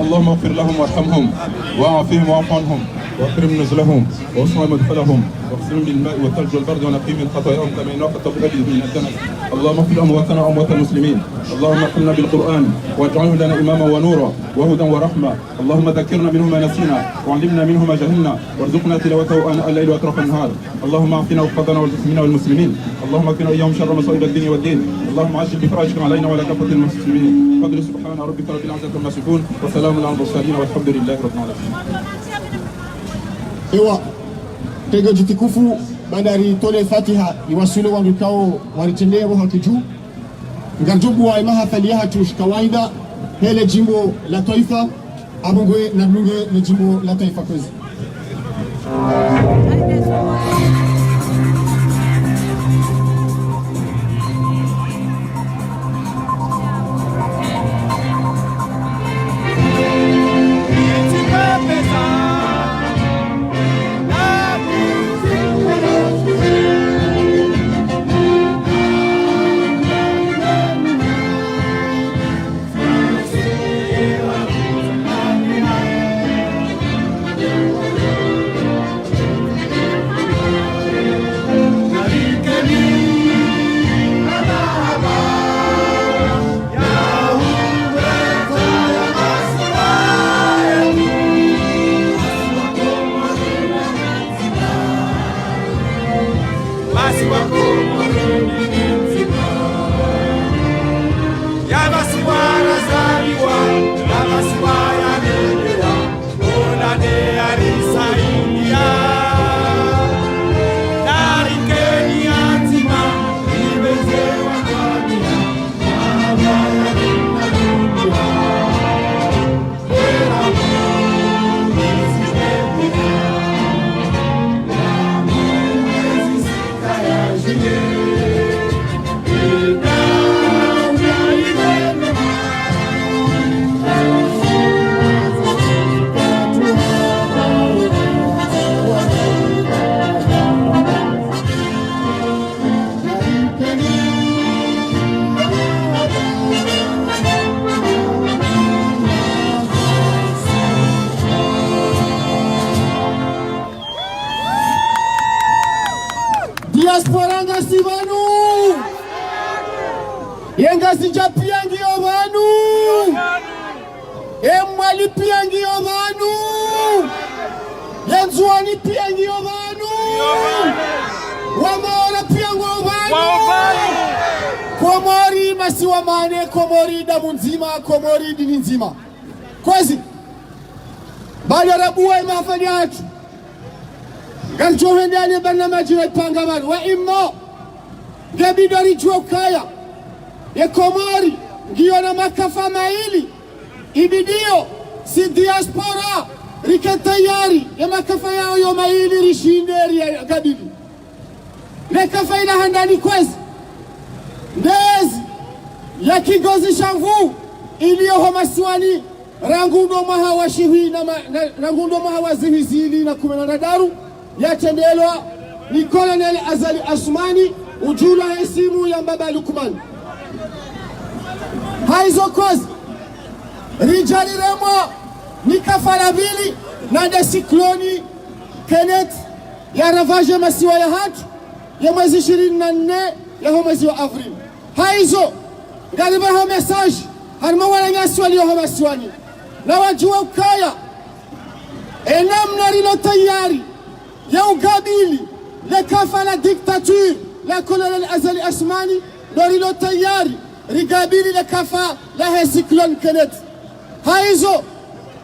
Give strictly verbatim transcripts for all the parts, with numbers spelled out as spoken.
اللهم اغفر لهم وارحمهم وعافهم واعف عنهم وأكرم نزلهم ووسع مدخلهم واغسلهم بالماء والثلج والبرد ونقهم من خطاياهم كما ينقى الثوب الأبيض من الدنس. اللهم اغفر أمواتنا وأموات المسلمين. اللهم ارحمنا بالقرآن واجعله لنا إماما ونورا وهدى ورحمة. اللهم ذكرنا منه ما نسينا وعلمنا منه ما جهلنا وارزقنا تلاوته آناء الليل وأطراف النهار. اللهم عافنا واحفظنا والمسلمين والمسلمين. اللهم اكفنا وإياهم شر مصائب الدنيا والدين. اللهم عجل بفرجك علينا وعلى كافة المسلمين. بقدر سبحان ربك رب العزة عما يصفون وسلام على المرسلين والحمد لله رب العالمين. Ewa, tengo djitukufu, baanda ritole Fatiha, iwaswili wandru ikao waritendea wo haki dju. Ngaridjo buwa ye mahafali yahatru shikawaida, he le djimbo la twaifa, apvo ngwe na dunge le djimbo la twaifa kwezi. Diaspora ngasi pvanu. Ye Ngazidja pia ngiyo pvanu. Ye Mwali pia ngiyo pvanu. Ye Ndzuwani pia ngiyo pvanu. Wa Maore pia ngiyo pvanu. Komori masiwa mane, Komori damu ndzima, Komori dini ndzima. Kwezi, baanda rabuwa ye mahafali yahatru, ngaridjo hwenda ne barnamaji rayipanga pvanu. Wa imma, nge bidi ridjuwe ukaya ye Komori ngiyo na makafa mayili, ibidiyo si diaspora rike tayari ye makafa yayo yo mayili rishinde riyakabili. Le kafa ila handani kwezi, ndezi ya kigozi sha nvu iliyo ho masiwani, rangu ndo mwaha wa shihwi na ma-, na, rangu ndo mwaha wa zihwi zili na kume na ndraru, yatrendelwa ni Colonel Azali Assoumani, udjulwa he isimu ya Mbaba Lukman. Hayizo kwezi, ridja riremwa ni kafa la pvili, na nde cyclone Kenneth, ya ravage masiwa yahatru, ye mwezi ishirini na nne ya ho mwezi wa avril. Hayizo, ngaripvaho message harimwa wananyasi waliyo ho masiwani, na wadjuwe ukaya ye namna rilo tayari ya ukabili le kafa la dictature la Colonel Azali Assoumani, ndo rilo tayari rikabili le kafa lahe cyclone Kenneth. Hayizo,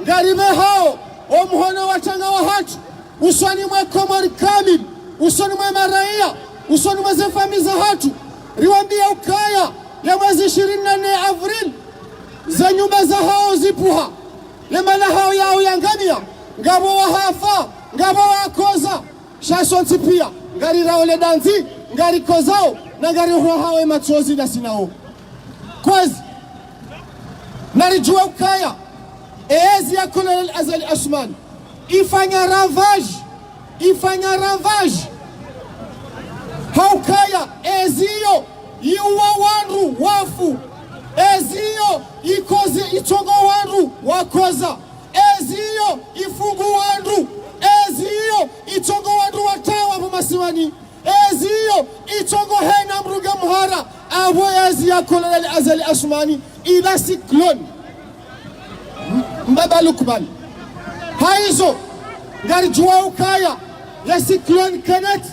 ngaripvehao wo mhono wa tanga wahatru usoni mwe Komori kamili, usoni mwe maraiya, usoni mwe ze famiyi zahatru, riwambiye ukaya ye mwezi ishirini na nne avril, ze nyumba zahao zipvuha, ye mali yahao yaangamiya, ngapvo wahafa, ngapvo wakoza, sha sontsi pia ngarirao le dandzi, ngarikozao, na ngarihwahao ye matsozi nasi nawo. Kwezi, naridjuwe ukaya ye ezi ya Colonel Azali Assoumani ifanya ravage, ifanya ravage. Ha ukaya ezi iyo iuwa wandru wafu, ezi iyo ikoze, Itsongo wandru wakoza. Ezi iyo ifungu wandru. Ezi iyo itsongo wandru watawa pvo masiwani. Ezi iyo itsongo hena mrunga mhara. Apvo ezi ya Colonel Azali Assoumani. Ila cyclone. M-, Mbaba Lukman. Haizo, ngaridjuwa ukaya, ya cyclone Kenneth,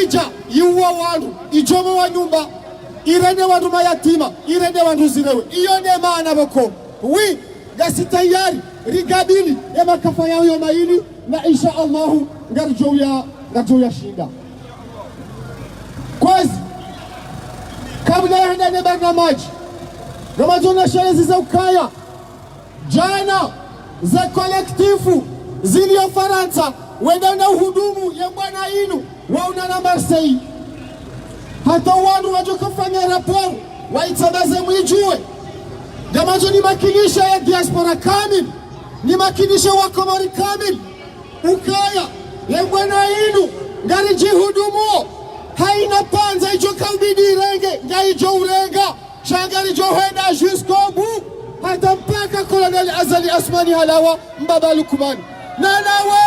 idja, yiuwa wandru, idjomowa nyumba, irende wandru mayatima, irende wandru zirewe. Iyo nde maana pvoko. Oui, ngasi tayari, rikabili, ye makafa yayo mayili, na insha Allahu, ngaridjouya, ngaridjouya shinda. Kwezi, kabla ya henda ne barnamaji, ngamwandzo nashelezeze ukaya, djana, ze kolektifu zilio Farantsa, wenda na uhudumu ye mbwana inu, wauna na Marseille. Hata wandru wadjo kafanya rapport, waitsabaze mwidjuwe. Ngamwandzo nimakinishe ye diaspora kamili, nimakinishe Wakomori kamili. Ukaya, ye mbwana inu, ngaridjihudumuo, haina pvandza idjo kaubidi irenge, ngaidjo urenga, sha ngaridjo hwenda jusqu'au bout, hata mpaka Colonel Azali Assoumani halawa, Mbaba Lukman. Nanawe!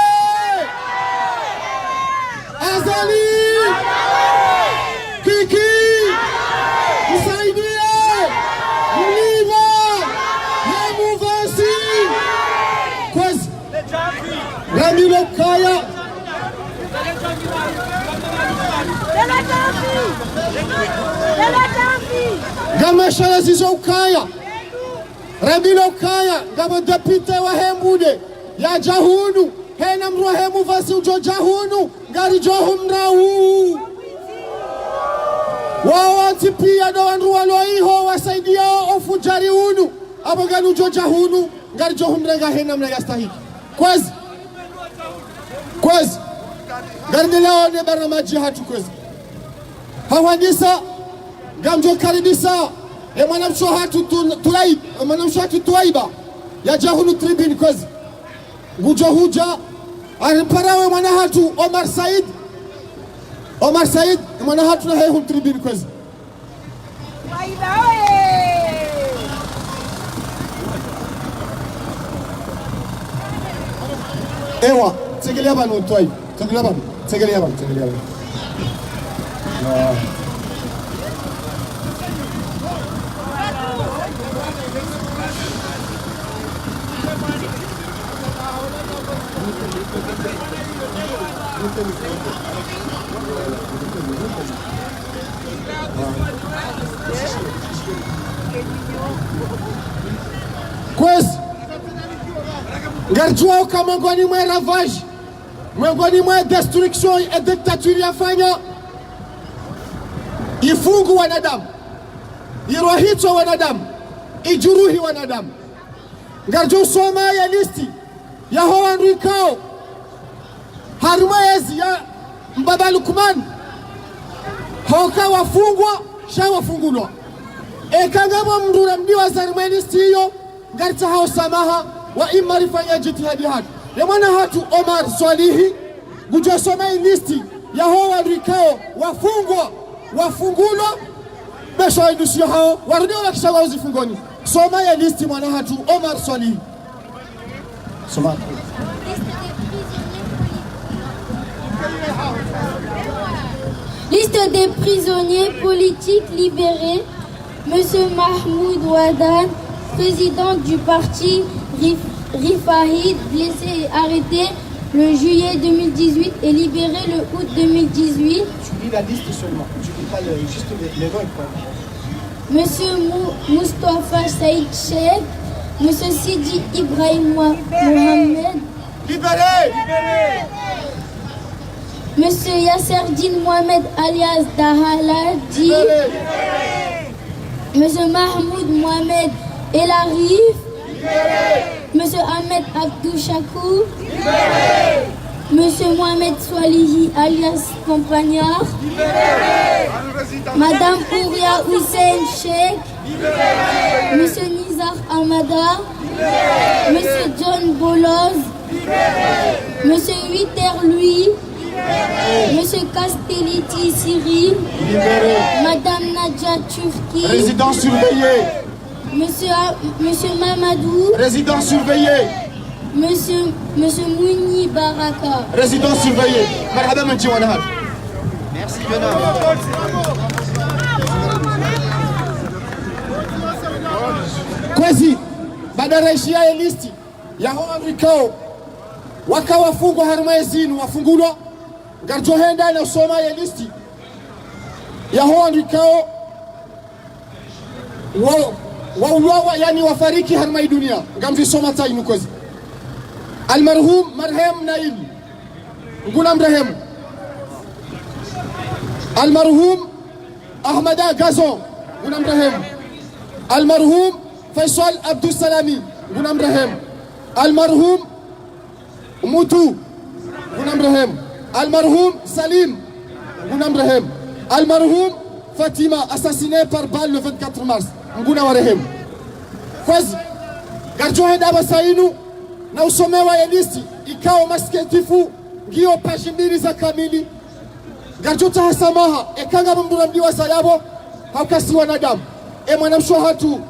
Azali! Kiki! Msaidie! Mlima! Ye mouvance! Kwezi! Ramilo ukaya. Ngamashelezeze ukaya. Ramilo ukaya, ngapvo député wa Hembude, yadja hunu, hena mdru wa he mouvance udjo dja hunu, ngaridjo humrau. Wao wontsi pia ndo wandru walo iho, wasaidiao ofudjari unu, apvo ngari udjo dja hunu, ngaridjo humrenga hena mna yastahiki. Kwezi. Kwezi. Ngarindelao ne barnamaji hatru kwezi. Hawandisa, ngamdjo karibisa, e mwanamshe hatru Tu-, Tulai-, e mwanamshe hatru Twaiba, yadja hunu tribune kwezi. Ngudjo hudja, aripara we mwana hatru Omar Said. Omar Said, e mwana hatru na he hunu tribune kwezi. Ewa, tsengelea pvanu, Twai. Tsengelea pvanu, tsengelea pvanu, tsengelea pvanu. Ah. Kwezi, ngaridjuwa uka mwengoni mwe ravage, mwengoni mwe destruction e dictature yafanya, ifungu wanadamu, irwahitswa wanadamu, ijuruhi wanadamu. Ngaridjo usoma ye liste yaho wandru ikao harimwa ezi ya Mbaba Lukman, hoka wafungwa, sha wafungulwa. Eka ngapvo mndru ramdiwa za harimwa liste iyo, ngaritsahao samaha, wa imma rifanye jitihadi hatru. Ye mwana hatru Omar Swalihi, ngudjo soma i liste yaho wandru ikao wafungwa, wafungulwa, besho idusu yahao, warudi wabakisha wao zifungoni. Soma ye liste mwana hatru Omar Swalihi. Soma. Liste des prisonniers politiques libérés. Monsieur Mahmoud Wadan, président du parti Rif-, Rifahid, blessé et arrêté le juillet deux mille dix-huit et libéré le août deux mille dix-huit. Tu lis la liste seulement. Tu lis pas le, juste les, les noms et points. Monsieur Mou-, Moustapha Saïd Cheikh, Monsieur Sidi Ibrahim Moha-, Mohamed, libéré. Monsieur Yasserdine Mohamed alias Dahaladi, libéré. Monsieur Mahmoud Mohamed El Arif, libéré. Monsieur Ahmed Abdou Chakour, libéré. Monsieur Mohamed Swalihi alias Compagnard, libéré. Madame Ouria Hussein Cheikh, libéré. Monsieur Nizar Amada, libéré. Monsieur John Boloz, libéré. Monsieur Huiter Louis, libéré. Monsieur Castelli Cyril, libéré. Madame Nadia Turki, résidence surveillée. Monsieur, Monsieur Mamadou. Résidence surveillée. Monsieur, Monsieur Mouni Baraka. Résidence surveillée. Marhaba, mndji wa nahar. Merci, jeune homme. Kwezi, baada raishiya ye liste yaho wandru ikao waka wafungwa harumwa yezinu wafungulwa, ngaridjo henda na usoma ye liste yaho wandru ikao wa, wauwawa, yaani wafariki harumwa yi dunia. Ngamdjo isoma tsa inu kwezi. Almarhum, marehemu Naili, Mngu namrehemu. Almarhum Ahmada Gazon, Mngu namrehemu. Almarhum Faisal Abdou Salami, Mngu namrehemu. Almarhum Moutou, Mngu namrehemu. Almarhum Salim, Mngu namrehemu. Almarhum Fatima, assassinée par balle le vingt-quatre mars, Mngu nawarehemu. Kwezi, ngaridjo henda pvasa inu na usomewa ye liste ikao masikitifu ngiyo paji mbili za kamili. Ngaridjo tsaha swamaha eka ngapvo mndru rambiwa zayapvo, hauka si wanadamu. E mwanamshe hatru,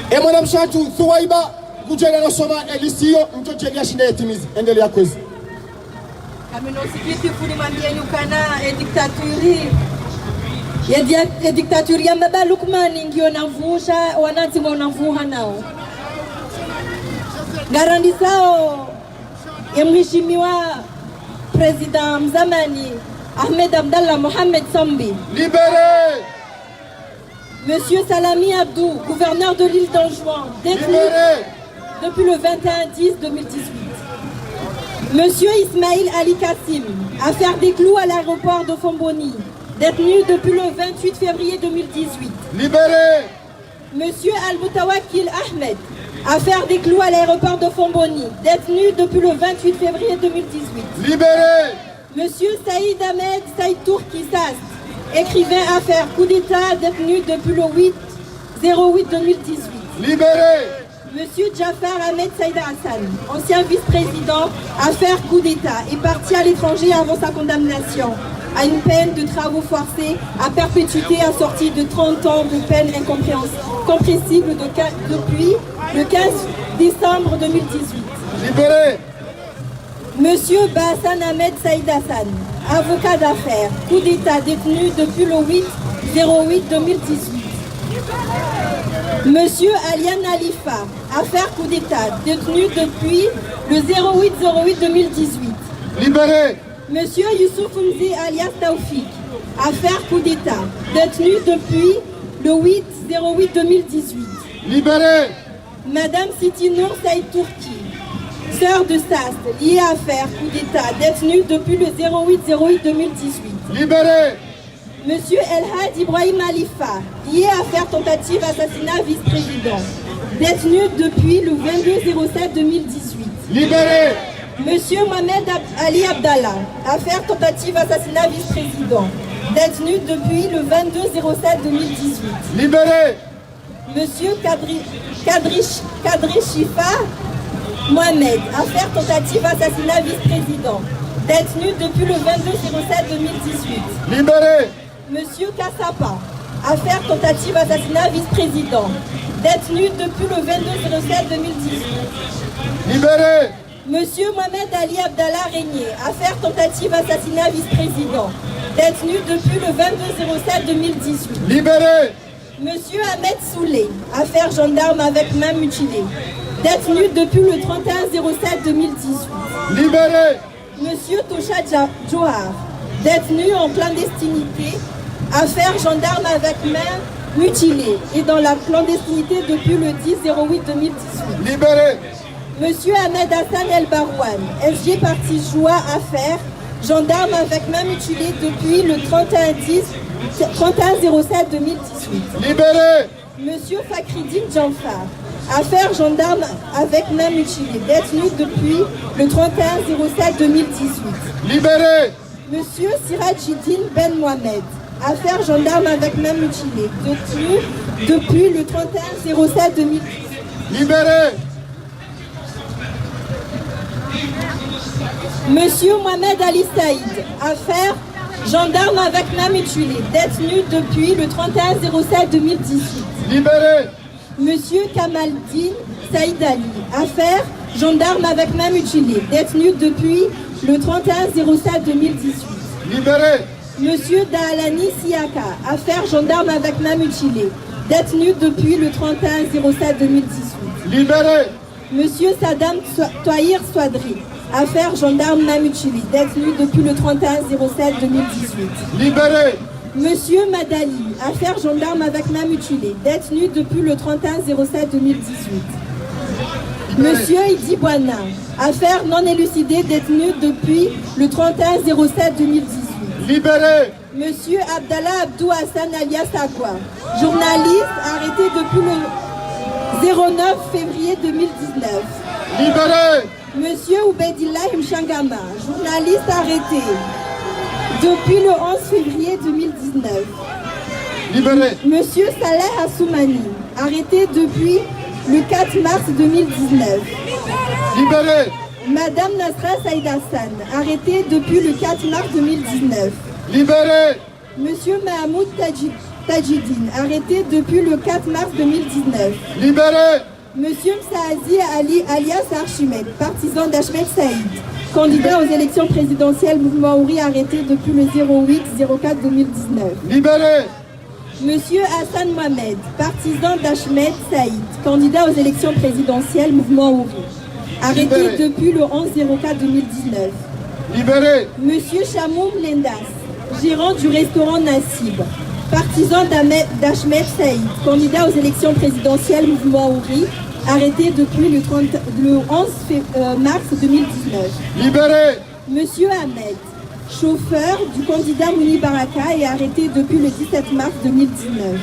e mwanamshe hatru Thuwaiba, ngudjo enda na usoma e liste iyo, ngudjo djeli yashinde yetimizi. Endelea kwezi. Kamina usikitifu nimwambieni ukana e dictature, ye dia-, e dictature ya Mbaba Lukmani ngiyo na mvuha, wanantsi ngwao na mvuha nao. Ngarandisao ye mheshimiwa Président mzamani Ahmed Abdallah Mohamed Sambi. Libéré. Monsieur Salami Abdou, gouverneur de l'île d'Anjouan, détenu depuis le vingt et un dix deux mille dix-huit. Monsieur Ismail Ali Kassim, affaire des clous à l'aéroport de Fomboni, détenu depuis le vingt-huit février deux mille dix-huit. Libéré. Monsieur Al-Moutawakil Ahmed, affaire des clous à l'aéroport de Fomboni, détenu depuis le vingt-huit février deux mille dix-huit. Libéré. Monsieur Saïd Ahmed Saïd Tourki Sast, écrivain affaire coup d'État, détenu depuis le huit zéro huit deux mille dix-huit. Libéré. Monsieur Djaffar Ahmed Saïd Hassan, ancien vice-président, affaire coup d'État, est parti à l'étranger avant sa condamnation à une peine de travaux forcés à perpétuité assortie de trente ans de peine incompréhens-, compressible de quin-, depuis le quinze décembre deux mille dix-huit. Libéré. Monsieur Bahassan Ahmed Saïd Hassan, avocat d'affaires, coup d'État, détenu depuis le huit zéro huit deux mille dix-huit. Monsieur Alian Alifa, affaire coup d'État, détenu depuis le zéro huit zéro huit deux mille dix-huit. Libéré. Monsieur Youssouf Mzi alias Taoufik, affaire coup d'État, détenu depuis le huit zéro huit deux mille dix-huit. Libéré. Madame Siti Nour Saïd Tourki, sœur de Sast, liée à affaire coup d'État, détenue depuis le zéro huit zéro huit deux mille dix-huit. Libéré. Monsieur El Had Ibrahim Alifa, lié à affaire tentative assassinat vice-président, détenu depuis le vingt-deux zéro sept deux mille dix-huit. Libéré. Monsieur Mohamed Ab-, Ali Abdallah, affaire tentative assassinat vice-président, détenu depuis le vingt-deux zéro sept deux mille dix-huit. Libéré. Monsieur Kadri-, Kadri-, Kadri Shifa Mohamed, affaire tentative assassinat vice-président, détenu depuis le vingt-deux zéro sept deux mille dix-huit. Libéré. Monsieur Kassapa, affaire tentative assassinat vice-président, détenu depuis le vingt-deux zéro sept deux mille dix-huit. Libéré. Monsieur Mohamed Ali Abdallah Régnier, affaire tentative assassinat vice-président, détenu depuis le vingt-deux zéro sept deux mille dix-huit. Libéré. Monsieur Ahmed Soulé, affaire gendarme avec main mutilée, détenu depuis le trente et un zéro sept deux mille dix-huit. Libéré. Monsieur Tosha Dja-, Djouhar, détenu en clandestinité, affaire gendarme avec main mutilée et dans la clandestinité depuis le dix zéro huit deux mille dix-huit. Libéré. Monsieur Ahmed Hassan El Barouane, S G parti Joua, affaire gendarme avec main mutilée depuis le trente et un dix, trente et un zéro sept deux mille dix-huit. Libéré. Monsieur Fakridine Djanfar, affaire gendarme avec main mutilée, détenu depuis le trente et un zéro sept deux mille dix-huit. Libéré. Monsieur Siradjidine Ben Mohamed, affaire gendarme avec main mutilée, détenu depuis le trente et un zéro sept deux mille dix-huit. Libéré. Monsieur Mohamed Ali Saïd, affaire Gendarme avec main mutilée, détenu depuis le trente et un zéro sept deux mille dix-huit. Libéré. Monsieur Kamaldine Saïd Ali, affaire gendarme avec main mutilée, détenu depuis le trente et un zéro sept deux mille dix-huit. Libéré. Monsieur Daalani Siaka, affaire gendarme avec main mutilée, détenu depuis le trente et un zéro sept deux mille dix-huit. Libéré. Monsieur Saddam Swa-, Twahir Swadri, affaire gendarme main mutilée, détenu depuis le trente et un zéro sept deux mille dix-huit. Libéré. Monsieur Madali, affaire gendarme avec main mutilée, détenu depuis le trente et un zéro sept deux mille dix-huit. Libéré. Monsieur Idibwana, affaire non élucidée, détenu depuis le trente et un zéro sept deux mille dix-huit. Libéré. Monsieur Abdallah Abdou Hassan alias Agwa, journaliste arrêté depuis le zéro neuf février deux mille dix-neuf. Libéré. Monsieur Oubedillah Mshangama, journaliste arrêté depuis le onze février deux mille dix-neuf. Libéré. Monsieur Saleh Assoumani, arrêté depuis le quatre mars deux mille dix-neuf. Libéré. Madame Nasra Saïd Hassan, arrêtée depuis le quatre mars deux mille dix-neuf. Libéré. Monsieur Mahmoud Tadji-, Tadjidine, arrêté depuis le quatre mars deux mille dix-neuf. Libéré. Monsieur Msaazi Ali, alias Archimède, partisan d'Ahmed Saïd, candidat aux élections présidentielles, mouvement Ouri, arrêté depuis le zéro huit zéro quatre deux mille dix-neuf. Libéré. Monsieur Hassan Mohamed, partisan d'Ahmed Saïd, candidat aux élections présidentielles, mouvement Ouri, arrêté Libéré. depuis le onze zéro quatre deux mille dix-neuf. Libéré. Monsieur Chamoum Lendas, gérant du restaurant Nassib, partisan d'Ahmed, d'Ahmed Saïd, candidat aux élections présidentielles, mouvement Ouri, arrêté depuis le trente, le onze fé-, euh, mars deux mille dix-neuf. Libéré. Monsieur Ahmed, chauffeur du candidat Mouni Baraka, est arrêté depuis le dix-sept mars deux mille dix-neuf.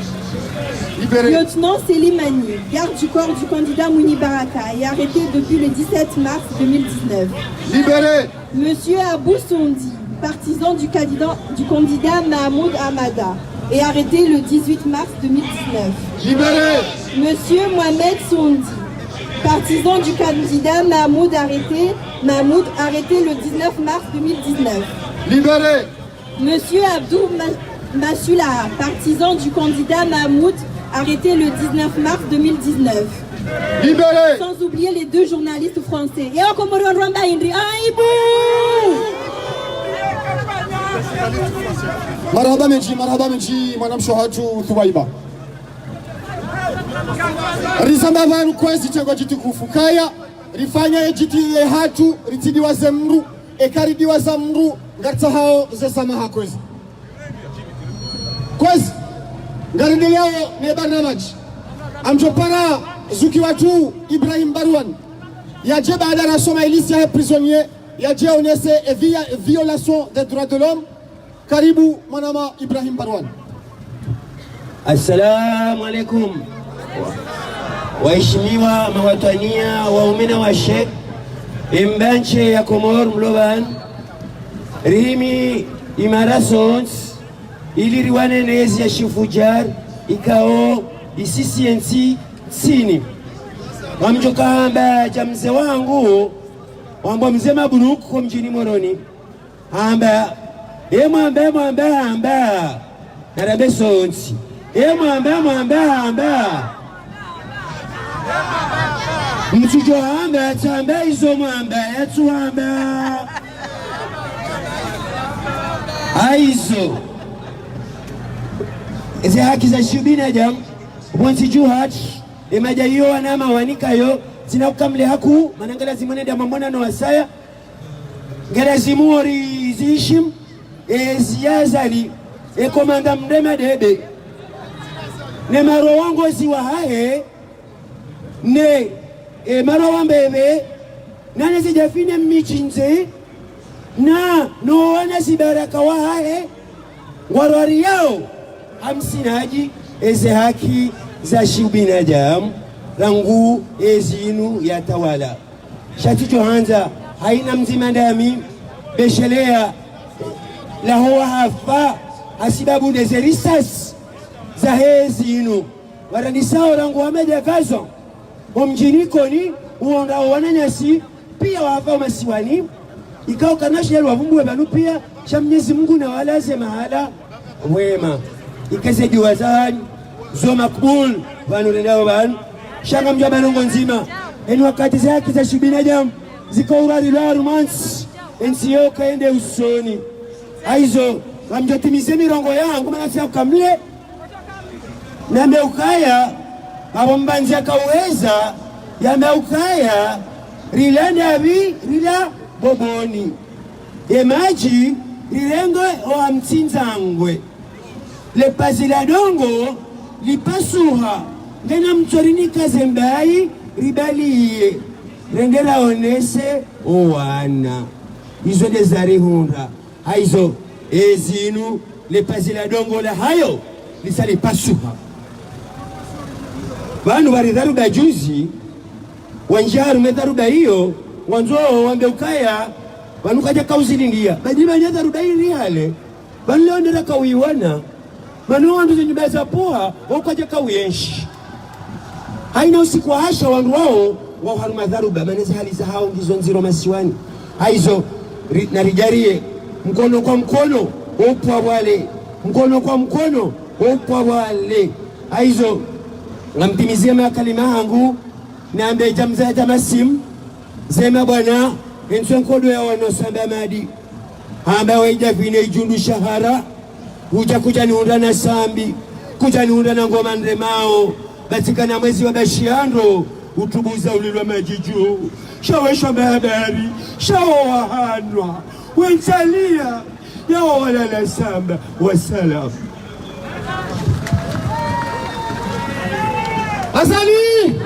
Libéré. Lieutenant Selimani, garde du corps du candidat Mouni Baraka, est arrêté depuis le dix-sept mars deux mille dix-neuf. Libéré. Monsieur Abou Sondi, partisan du candidat, du candidat Mahmoud Ahmada, est arrêté le dix-huit mars deux mille dix-neuf. Libéré. Monsieur Mohamed Sondi, partisan du candidat Mahmoud, arrêté, Mahmoud, arrêté le dix-neuf mars deux mille dix-neuf. Libéré. Monsieur Abdou Ma-, Massoula, partisan du candidat Mahmoud, arrêté le dix-neuf mars deux mille dix-neuf. Libéré. Sans oublier les deux journalistes français. Ye Wakomori wandru wamba hindri? Aibu! Marahaba mendji, marahaba mendji, mwanamshe hatru Thuwaiba. Rizamba pvanu kwezi tengwa djitukufu. Kaya, rifanya ye djiti ye hatru, ritsidiwaze mndru, eka ridiwaza mndru, ngaritsahao ze samaha kwezi. Kwezi, ngarendeleyao ne barnamaji. Ngamdjo para zuki watru Ibrahim Barwan. Yadje baada rasoma ye liste yahe prisonnier, yadje onese e via-, violation des droits de l'homme. Karibu, mwanama Ibrahim Barwan. Assalamu alaikum. Waheshimiwa mawatwaniya, waume na washe, embanche ya Komori mlo pvanu, rihimi imara sontsi, ili riwane nezi ya shifudjari, ikao isisi yentsi ntsini. Ngamdjo hamba dja mze wangu, wambwa mze Mabruk ho mdjini Moroni. Hamba, e mwamba, e mwamba, hamba. Narambe sontsi. E mwamba, e mwamba, hamba. Mtsudjo hamba, tsamba izo mwamba, yatsu hamba. Haizo. Eze haki za shibinadamu, pvontsi dju hatru, e madja iyo wanama wanikayo, tsina ukamle haku, mana ngalazimu nende mwamona no wasaya, ngalazimu ori zihishim, e ziya Azali, e komanda mndre madebe, ne marwa wongozi wahahe, ne, e marwa wambebe, nane zidjafine mitsindze, na, no wana zibaraka wahahe, ngwarwariyao, hamsinadji, eze haki za shibinadamu, rangu ezi inu yatawala. Sha tsidjo handza, haina mdzima ndami, besheleya, laho wahafa, hasibabu ndeze risasi, zahezi inu. Warandisao rangu wa Medjagazo, ho mdjini Ikoni, uwondrao wananyasi, piya wahafa ho masiwani, ikao karina shiyali wavumbuwe pvanu piya, Sha Mnyezi Mungu nawalaze mahala wema. Ike ze dua zanyu zo makbul, pvanu rendao pvanu. Sha ngamdjuwa pvanu ndrongoo ndzima. Eni wakati ze haki za shibinadamu zika urari la harumwa ntsi, entsi yo kayende usoni. Hayizo, ngamdjotimize mirongoo yangu, mana tsiya ukamle. Nambe ukaya, apvo mbandzi yakaweza, yambe ukaya, rila ndapvi, rila boboni. Ye madji, rirenge owa mtsindzangwe. Le pazi la dongo, lipasuha, ngena mtsorinika ze mbayi, ribaliye. Rende raonese owana. Izo nde zarihundra. Hayizo, ezinu, le pazi la dongo lahayo, lisa lipasuha. Pvanu pvwari dharuba juzi, wandjia harumwa dharuba iyo, wandzo wambe ukaya, pvanu kadja kauzilindia. Badi pvanya dharuba iri hale, pvanu leo ndera kauyiwana, pvanu wandru ze nyumba zapvoha, wao kwadja kauyenshi. Hayina usiku wahasha wandru wao, wao harumwa dharuba, mana ze hali zahao ngizo ndziro masiwani. Hayizo, ri-, naridjariye, mkono kwa mkono, upwa wale. Mkono kwa mkono, upwa wale. Hayizo, ngamtimizie makalima hangu, nambe djamza djamasimu, zema bwana, entswe nkodo ya wano samba madi. Hamba wayidja pvine idjundu shahara, udja kudja nihundra na sambi, kudja nihundra na ngoma ndremao, batsika na mwezi wa bashiando, utubuza ulilwa madjidju. Sha weshwa mahabari, sha wo wahanwa, wentsalia, yawo walala samba, wassalam. Azali!